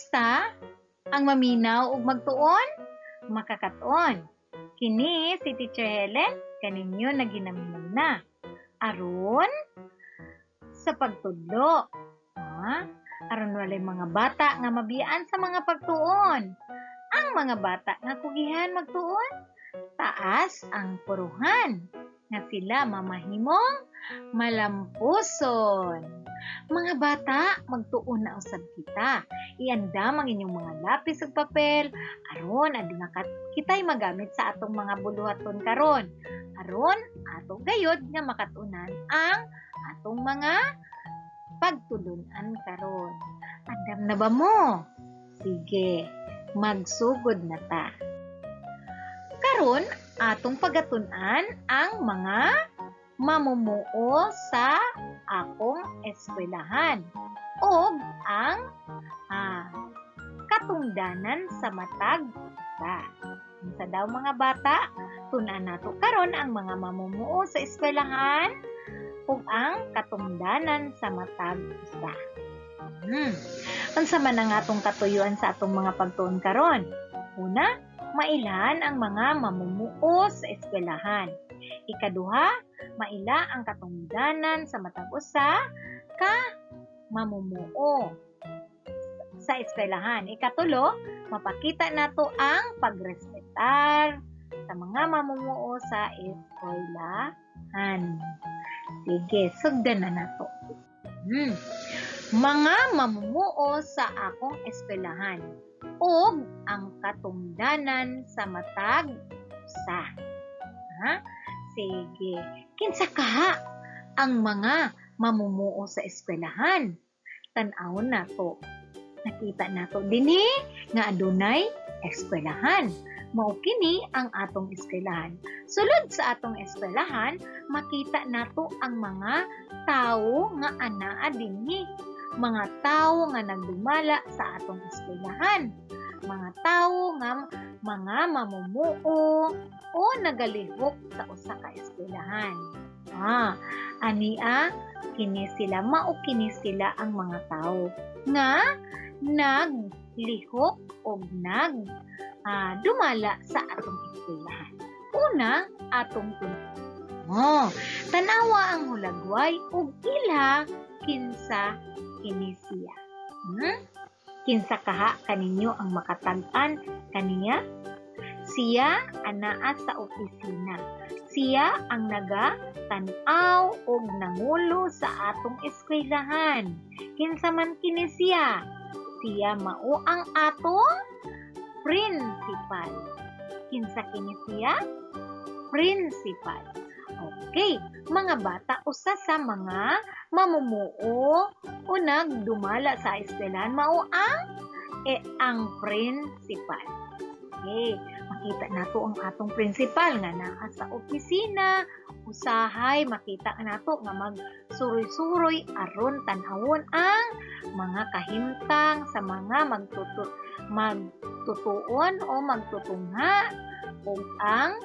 Basta ang maminaw ug magtuon, makakaton. Kini si Teacher Helen kaninyo na ginaminaw na aron sa pagtudlo. Ha? Aron walay mga bata nga mabiyaan sa mga pagtuon. Ang mga bata nga kugihan magtuon, taas ang puruhan nga sila mamahimong malampuson. Mga bata, magtuon na usab kita. Iandam ang inyong mga lapis ug papel aron aduna kitay magamit sa atong mga buluhaton karon. Aron ato gayod nga makatunan ang atong mga pagtulunan karon. Andam na ba mo? Sige, magsugod na ta. Karon atong pagatun-an ang mga mamumuo sa akong eskwelahan ug ang katungdanan sa matag usa. Unsa daw, mga bata? Tun-an nato karon ang mga mamumuo sa eskwelahan ug ang katungdanan sa matag usa. Unsa man ang atong katuyuan sa atong mga pagtuon karon? Una, mailhan ang mga mamumuo sa eskwelahan. Ikaduha, maila ang katungdanan sa matag usa ka mamumuo sa eskwelahan. Ikatulo, mapakita nato ang pagrespetar sa mga mamumuo sa eskwelahan. Sige, sugdan na nato. Mga mamumuo sa akong eskwelahan ug ang katungdanan sa matag usa. Ha? Sige. Kinsa kaha ang mga mamumuo sa eskwelahan? Tan-awon nato. Nakita nato dinhi nga adunay eskwelahan. Mao kini ang atong eskwelahan. Sulod sa atong eskwelahan, makita nato ang mga tawo nga anaa dinhi. Mga tawo nga nagdumala sa atong eskwelahan. Mga tawo nga mga mamumuo o nagalihok sa usa ka eskwelahan. Ania kini sila, mao kini sila ang mga tawo nga naglihok og nag dumala sa atong eskwelahan. Una, atong Oh, tanawa ang hulagway ug ilha kinsa kini siya. Kinsa kaha kaninyo ang makatag-an kaniya? Siya anaa sa opisina. Siya ang naga tan-aw og nangulo sa atong eskwelahan. Kinsa man kini siya? Siya mao ang atong principal. Kinsa kini siya? Principal. Okay, mga bata, usa sa mga mamumuo o nagdumala sa eskwelahan mao ang principal. Okay, makita nato ang atong principal nga naa sa opisina. Usahay makita nato nga magsuroy-suroy aron tan-awon ang mga kahimtang sa mga magtutuon o magtutungha ug ang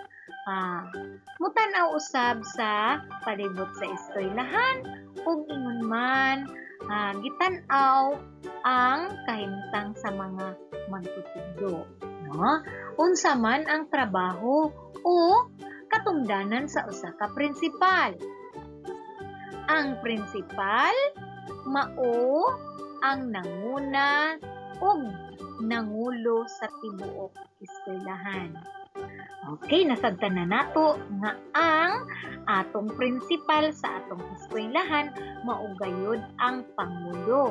mutan-aw usab sa palibot sa eskwelahan ug ingon man gitan-aw ang kahimtang sa mga magtutudlo, no? Unsa man ang trabaho o katungdanan sa usa ka prinsipal? Ang prinsipal mao ang nanguna ug nangulo sa tibuok eskwelahan. Okay, nasabtan na nato nga ang atong prinsipal sa atong eskwelahan mao gayud ang pangulo.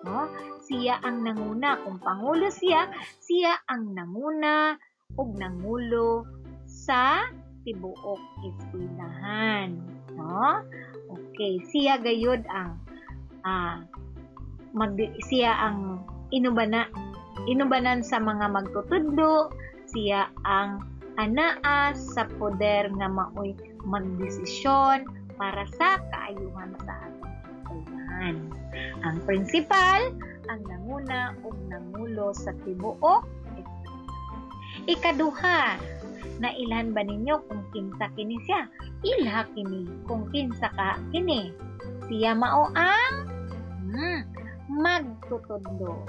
No? Siya ang nanguna. Kung pangulo siya, siya ang nanguna ug nangulo sa tibuok eskwelahan. No? Okay, siya gayud ang siya ang inubanan sa mga magtutudlo, siya ang anaa sa poder nga maoy magdesisyon para sa kaayuhan sa atong eskwelahan. Ang prinsipal ang nanguna ug nangulo sa tibuok eskwelahan. Ikaduha, nailhan ba ninyo kung kinsa kini siya? Ilha kini kung kinsa ka kini. Siya mao ang magtutudlo.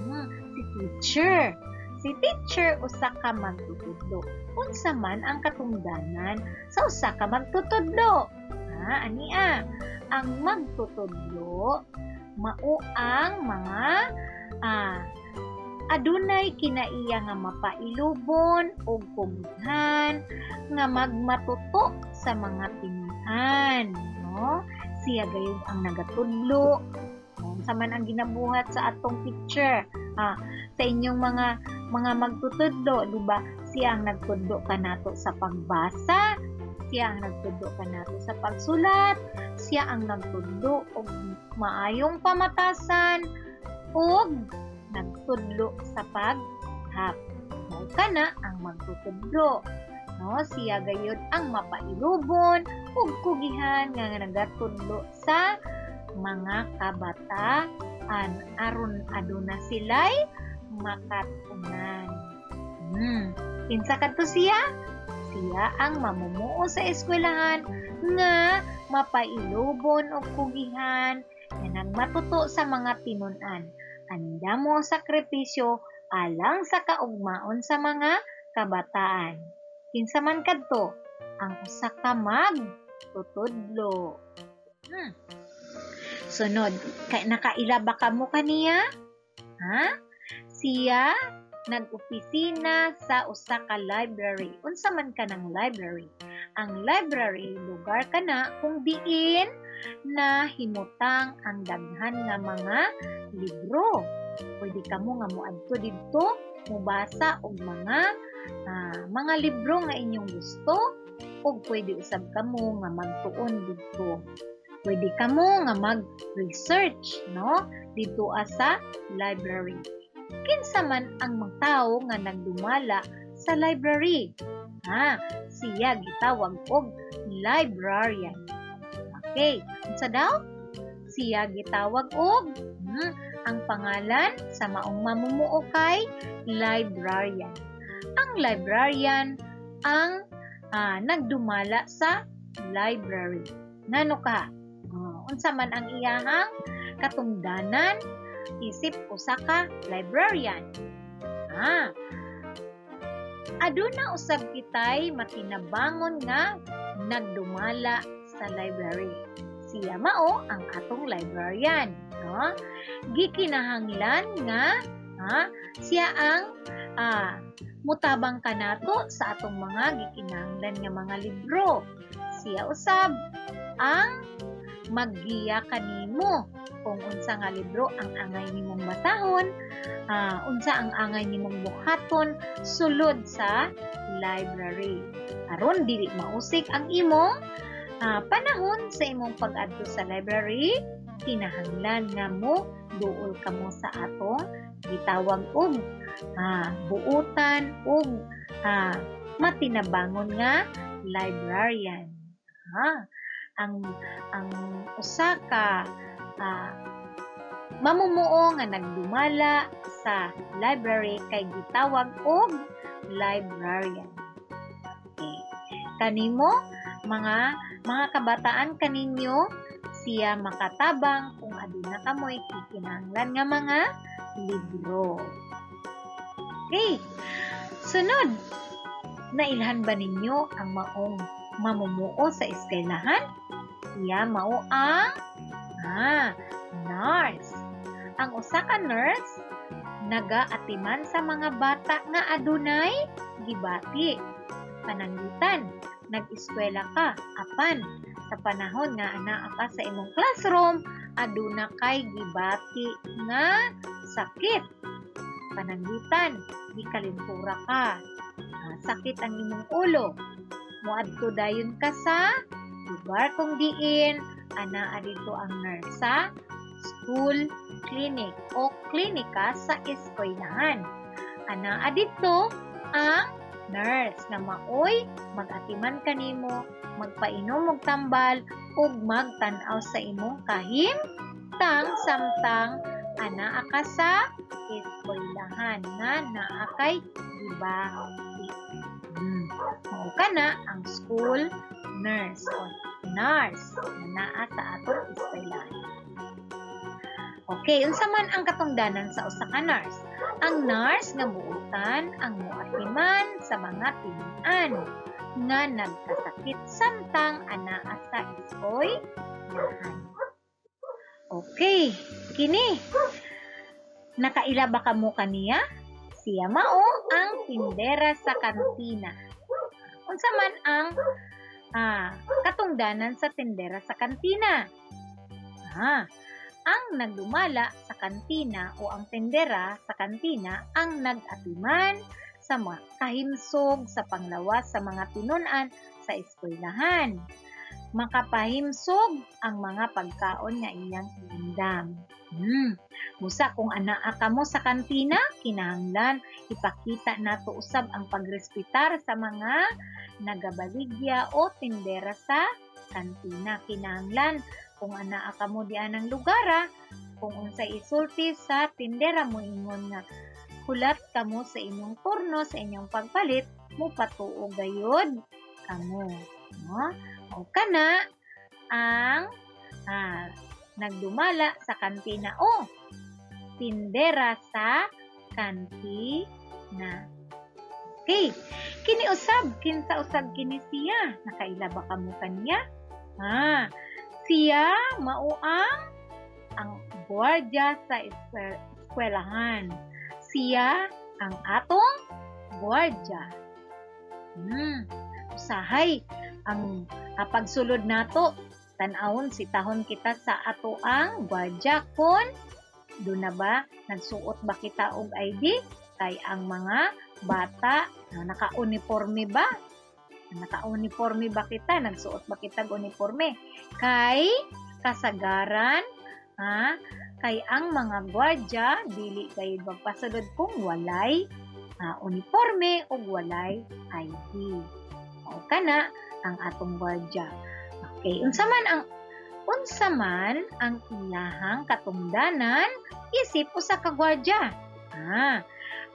Si teacher. Si teacher usa ka magtutudlo. Unsa man ang katungdanan sa usa ka magtutudlo? Ha, ania? Ang magtutudlo mao ang mga adunay kinaiya nga mapailubon og kugihan nga magmatuto sa mga tinunan, no? Siya gayud ang nagatudlo. Unsa man ang ginabuhat sa atong teacher, sa inyong mga magtutudlo, di ba? Siya ang nagtudlo kanato sa pagbasa, siya ang nagtudlo kanato sa pagsulat, siya ang nagtudlo og maayong pamatasan ug nagtudlo sa paghap. Mao kana ang magtutudlo. No, siya gayud ang mapailubon ug kugihan nga nagatudlo sa mga kabataan aron aduna sila'y makatunan. Kinsa kadto siya? Siya ang mamumuo sa eskwelahan nga mapailubon og kugihan nga nagmatuto sa mga tinun-an. Andam og sakripisyo alang sa kaugmaon sa mga kabataan. Kinsa man kadto? Ang usa ka magtutudlo. Sunod, kay nakaila ba kamo kaniya? Ha? Siya nag-opisina sa usa ka library. Unsa man kanang library? Ang library, lugar kana kung diin na himutang ang daghan nga mga libro. Pwede kamo nga moadto didto, mobasa og mga libro nga inyong gusto ug pwede usab kamo nga magtuon didto. Pwede kamo nga mag-research, no, didto sa library. Kinsa man ang mga tawo nga nagdumala sa library? Ha, siya gitawag og librarian. Okay, unsa daw? Siya gitawag og ang pangalan sa maong mamumuo kay librarian. Ang librarian ang nagdumala sa library. Ngano ka? Unsa man ang iyahang katungdanan isip usa ka librarian? Aduna usab kitay matinabangon nga nagdumala sa library. Siya mao ang atong librarian, no? Gikinahanglan nga siya ang mutabang kanato sa atong mga gikinahanglan nga mga libro. Siya usab ang maggiya kanimo kung unsa nga libro ang angay nimong basahon, unsa ang angay nimong buhaton sulod sa library. Aron dili mausik ang imong panahon sa imong pag-adto sa library, kinahanglan nga mo duol kamo sa atong gitawag og buutan ug matinabangon nga librarian. Ang usa ka mamumuo nga nagdumala sa library kay gitawag og librarian. Okay. Kanimo mga kabataan, kaninyo siya makatabang kung aduna kamoy kikinahanglan nga mga libro. Okay. Sunod, nailhan ba ninyo ang maong mamumuo sa eskwelahan? Siya mao ang nurse. Ang usa ka nurse nagaatiman sa mga bata nga adunay gibati. Pananglitan, nag-eskwela ka apan sa panahon nga anaa ka sa imong classroom, aduna kay gibati nga sakit. Pananglitan, gikalintura ka. Sakit ang imong ulo. Moadto dayon ka sa lugar kung diin anaa didto ang nurse sa school clinic o klinika sa eskwelahan. Anaa didto ang nurse nga maoy mag-atiman kanimo, magpainom og tambal ug magtan-aw sa imong kahimtang samtang anaa ka sa eskwelahan nga naa kay gibati. Mao kana ang school nurse o nurse nga naa sa atong eskwelahan. Okay, unsa man ang katungdanan sa usa ka nurse? Ang nurse nga buutan ang moatiman sa mga tinun-an nga nagkasakit samtang anaa sa eskwelahan. Okay, kini. Nakaila ba kamo kaniya? Siya mao ang tindera sa kantina. Unsa man ang katungdanan sa tindera sa kantina? Ang nagdumala sa kantina o ang tindera sa kantina ang nag-atiman sa mga kahimsog sa panglawas sa mga tinun-an sa eskwelahan. Makapahimsog ang mga pagkaon nga iyang iandam. Busa kung anaa kamo sa kantina, kinahanglan ipakita nato usab ang pagrespetar sa mga nagabaligya o tindera sa kantina. Kinahanglan kung anaa kamo dianang lugar, kung unsay isulti sa tindera, mo ingon nga hulat kamo sa inyong turno, sa inyong pagpalit, mo patuo gayod kamo. No? O kana ang nagdumala sa kantina o tindera sa kantina. Okay. Kini usab, kinsa usab kini siya? Nakaila ba kamo kaniya? Siya mao ang gwardiya sa eskwelahan. Siya ang atong gwardiya. Usahay ang pagsulod nato, tan-awon, sitahon kita sa ato ang gwardiya kon duna ba, nagsuot ba kita og ID, kay ang mga bata na naka-uniforme ba, naka-uniforme ba kita, nagsuot ba kita og uniforme, kay kasagaran ha, kay ang mga gwardiya dili kay magpasulod kung walay uniforme ug walay ID. Mao kana ang atong gwardiya. Okay, unsa man ang iyahang katungdanan isip usa ka gwardiya?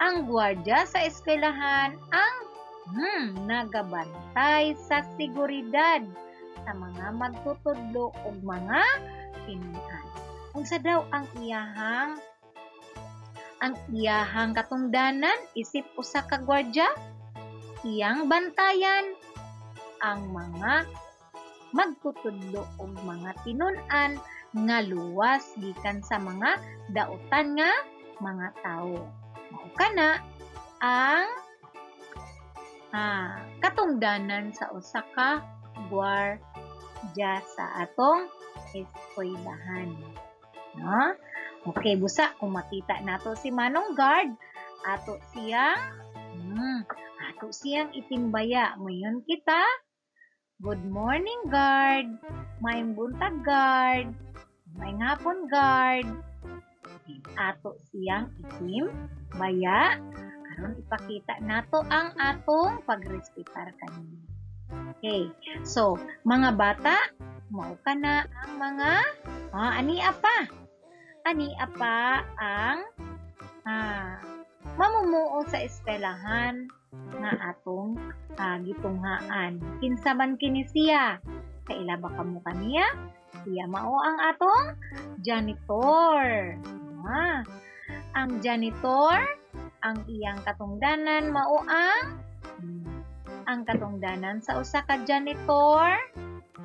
Ang gwardiya sa eskwelahan ang nagabantay sa seguridad sa mga magtutudlo ug mga tinun-an. Unsa daw ang iyahang katungdanan isip usa ka gwardiya? Iyang bantayan ang mga magtutudlo og mga tinun-an nga luwas gikan sa mga dautan nga mga tawo. Mao kana ang katungdanan sa usa ka gwardiya sa atong eskwelahan. No? Okay, busa kung makita nato si Manong Guard, ato siyang itimbaya. Moingon kita, "Good morning, guard. Maayong buntag, guard. Maayong hapon, guard." Ato siyang itimbaya aron ipakita nato ang atong pagrespetar kaniya. Okay. So, mga bata, mao kana ang mga ania pa. Ania pa ang mamumuo sa eskwelahan nga atong gitunghaan. Kinsa man kini siya? Kaila ba kamo kaniya? Siya mao ang atong janitor. Ang janitor, ang iyang katungdanan mao ang katungdanan sa usa ka janitor,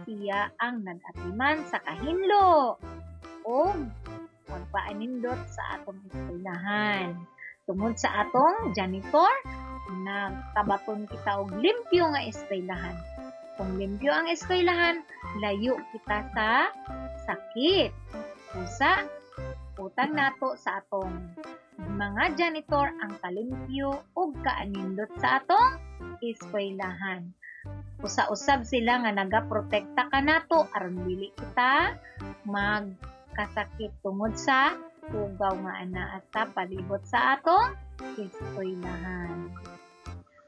siya ang nag-atiman sa kahinlo o magpaanindot sa atong eskwelahan. Tungod sa atong janitor, nagkabaton kita og limpyo nga eskwelahan. Kung limpyo ang eskwelahan, layo kita sa sakit. Usa, utang nato sa atong mga janitor ang kalimpyo ug kaanindot sa atong eskwelahan. Usa-usab sila nga nagaprotekta kanato aron dili kita magkasakit tungod sa ugaw nga anaa sa palibot sa atong eskwelahan.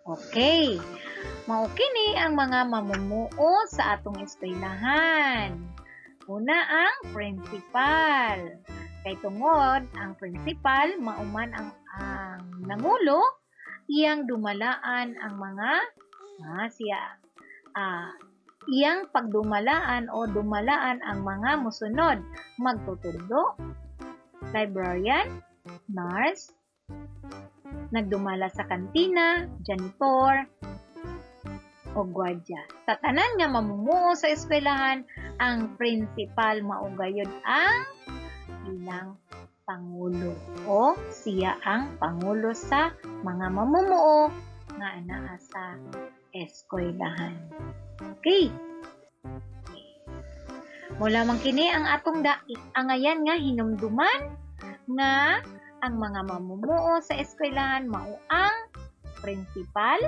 Okay. Mao kini ang mga mamumuo sa atong eskwelahan. Una, ang principal. Kay tungod ang principal mao man ang nangulo, iyang dumalaan ang mga siya iyang pagdumalaan o dumalaan ang mga musunod: magtutudlo, Librarian, nurse, nagdumala sa kantina, janitor, o gwardya. Sa tanan nga mamumuo sa eskwelahan, ang principal mao gayud ang ilang pangulo o siya ang pangulo sa mga mamumuo nga anaa sa eskwelahan. Okay. Mao lamang kini ang atong angayan nga hinumduman nga ang mga mamumuo sa eskwelahan mao ang principal.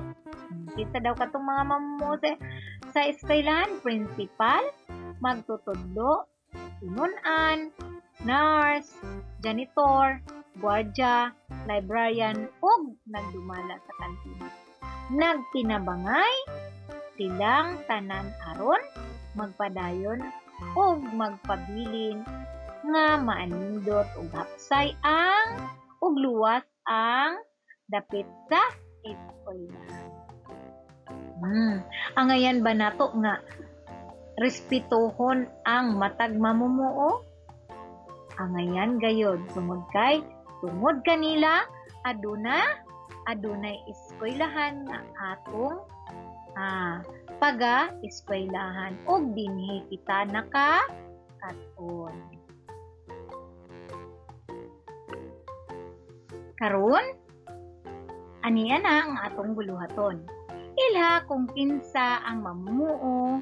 Kinsa daw katong mga mamumuo sa eskwelahan? Principal, magtutudlo, tinunan, nurse, janitor, gwardya, librarian, ug nagdumala sa kantina. Nagtinabangay silang tanan aron magpadayon ug magpabilin nga maanindot ug hapsay ang ug luwas ang dapit sa eskwelahan. Angayan ba nato nga respetuhon ang matag mamumuo? Angayan gayod tungod kay tungod kanila adunay eskwelahan nga atong paga eskwelahan ug dinhi kita naka-kat-on. Karon, aniya na ang atong buluhaton. Ilha kung kinsa ang mamumuo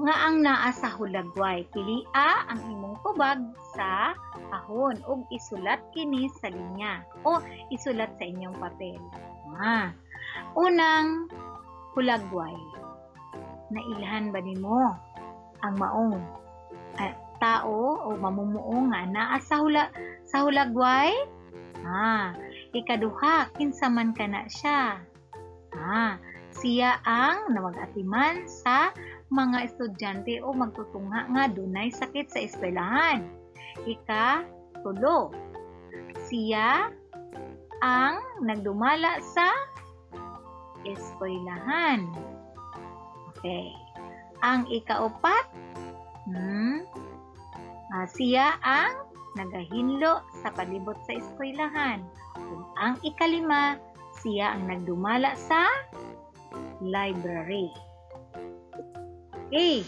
nga ang naa sa hulagway. Pilia ang imong tubag sa kahon ug isulat kini sa linya o isulat sa inyong papel. Unang hulagway. Nailhan ba nimo ang maong tao o mamumuo nga naa sa hulagway? Ikaduha, kinsa man kana siya? Siya ang namag-atiman sa mga estudyante o magtutungha nga dunay sakit sa eskwelahan. Ikatulo, siya ang nagdumala sa eskwelahan. Okay. Ang ikaupat, siya ang nagahinlo sa palibot sa eskwelahan. Ug ang ikalima, siya ang nagdumala sa library. Okay,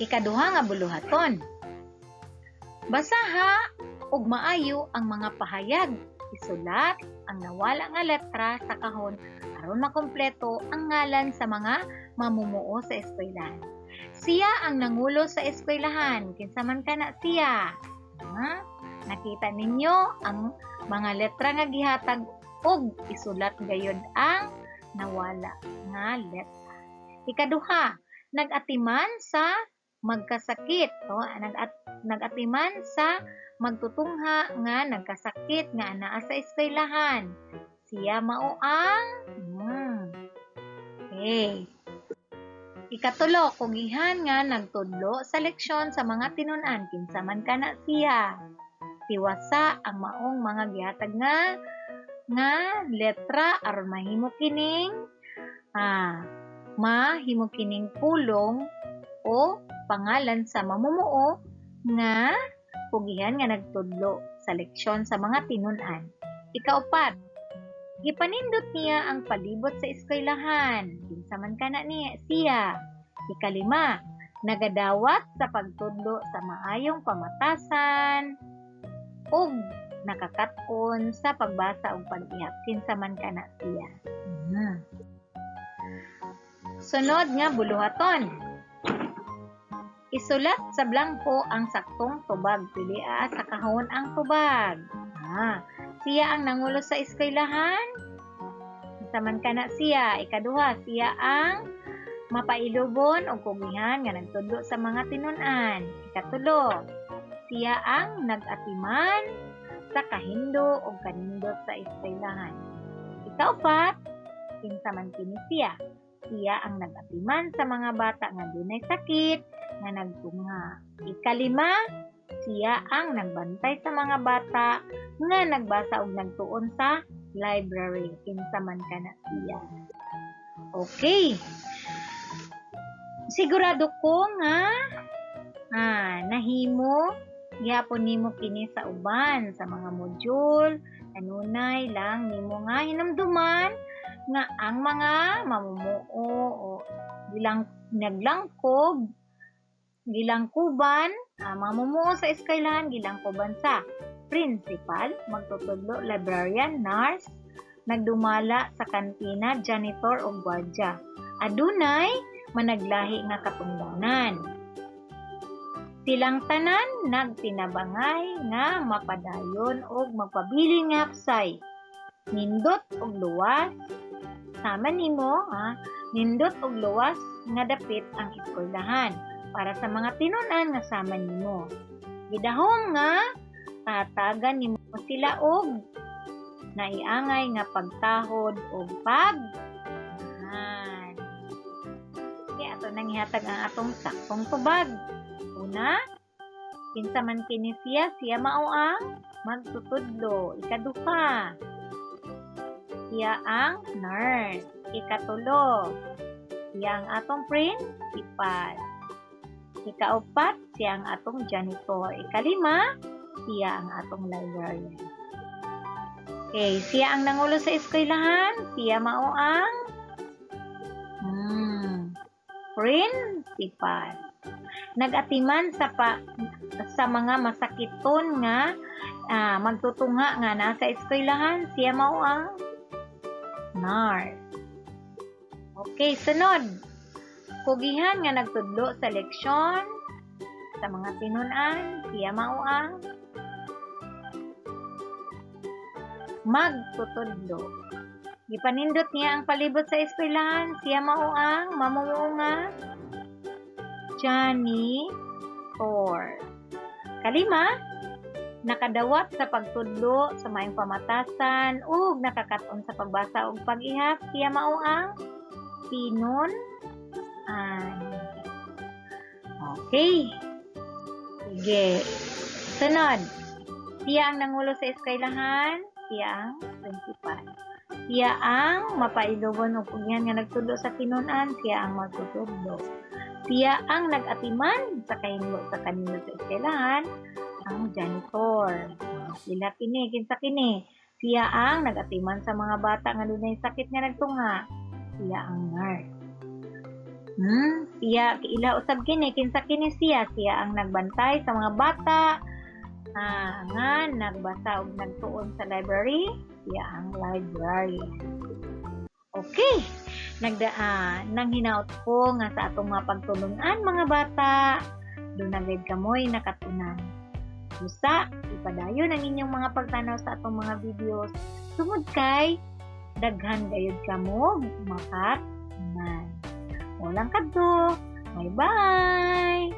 ikaduha nga buluhaton. Basaha ug maayo ang mga pahayag. Isulat ang nawala nga letra sa kahon aron makumpleto ang ngalan sa mga mamumuo sa eskwelahan. Siya ang nangulo sa eskwelahan. Kinsa man kana siya? Ha? Nakita ninyo ang mga letra nga gihatag ug isulat gayod ang nawala nga letra. Ikaduha, nag-atiman sa magkasakit, no? Nag-atiman sa magtutungha nga nagkasakit nga anaa sa eskwelahan. Siya mao ang okay. Ikatulo, kugihan nga nagtudlo sa leksyon sa mga tinun-an, kinsa man kana siya. Tiwasa ang maong mga gihatag nga letra aron mahimo kining pulong o pangalan sa mamumuo nga kugihan nga nagtudlo sa leksyon sa mga tinun-an. Ikaupat, gipanindot niya ang palibot sa eskwelahan. Kinsa man kana niya siya. Ikalima, nagadawat sa pagtudlo sa maayong pamatasan ug nakakat-on sa pagbasa ug pag-ihap. Kinsa man kana siya. Sunod nga buluhaton. Isulat sa blangko ang saktong tubag. Pilia sa kahon ang tubag. Siya ang nangulo sa eskwelahan. Kinsa man kana siya. Ikaduha, siya ang mapailubon o kugihan nga nagtudlo sa mga tinun-an. Ikatulo, siya ang nag-atiman sa kahindo o kanindot sa eskwelahan. Ikaupat, kinsa man kini siya. Siya ang nag-atiman sa mga bata nga dunay sakit nga nagtungha. Ikalima, siya ang nagbantay sa mga bata nga nagbasa og nagtuon sa library. Kinsa man kana siya. Okay. Sigurado ko nga nahimo Gihapon nimo kini sa uban sa mga module. Kanunay lang nimo nga hinumduman nga ang mga mamumuo o gilang naglangkob gilangkuban, mamumuo sa eskwelahan gilangkuban sa principal, magtutudlo, librarian, nurse, nagdumala sa kantina, janitor o gwardya. Adunay managlahi nga katungdanan. Silang tanan nagtinabangay nga mapadayon og magpabilin nga hapsay. Nindot og luwas sama nimo ha, nindot og luwas nga dapit ang eskwelahan para sa mga tinun-an nga sama nimo. Gidahom nga tatagan nimo sila og naiangay nga pagtahod og pag Han. Okay, ato nang ihatag ang atong saktong tubag. Una, kinsa man kini siya, siya mao ang magtutudlo. Ikaduha, siya ang nurse. Ikatulo, siya ang atong principal. Ikaupat, siya ang atong janitor. Ikalima, siya ang atong librarian. Okay, siya ang nangulo sa eskwelahan, siya mao ang principal. Nagatiman sa mga masakiton nga magtutungha nga nasa eskwelahan, siya mao ang nurse. Okay, sunod. Kugihan nga nagtudlo sa leksyon sa mga tinun-an, siya mao ang magtutudlo. Gipanindot niya ang palibot sa eskwelahan, siya mao ang mamumuo nga janitor. Kalima, nakadawat sa pagtudlo sa maayong pamatasan ug nakakaton sa pagbasa ug pag-ihap, siya mao ang tinun-an. Okay. Sige. Sunod. Siya ang nangulo sa eskwelahan, siya ang principal. Siya ang mapailubon og pugihan nga nagtudlo sa tinun-an, siya ang magtutudlo. Siya ang nag-atiman sa kahinlo sa kanino sa eskwelahan, ang janitor. Sila kini, kinsa kini? Siya ang nag-atiman sa mga bata nga dunay sakit nga nagtunga. Siya ang nurse. Siya kiila usab kini, kinsa kini siya? Siya ang nagbantay sa mga bata nga nagbasa og nagtuon sa library. Siya ang librarian. Okay. Nang hinaot ko nga sa atong mga pagtulungan, mga bata, duna gid kamoy nakatunan. Busa, ipadayon ang inyong mga pagtanaw sa atong mga videos tungod kay daghan gayud kamo makat-unan. Walang kadto. Bye-bye!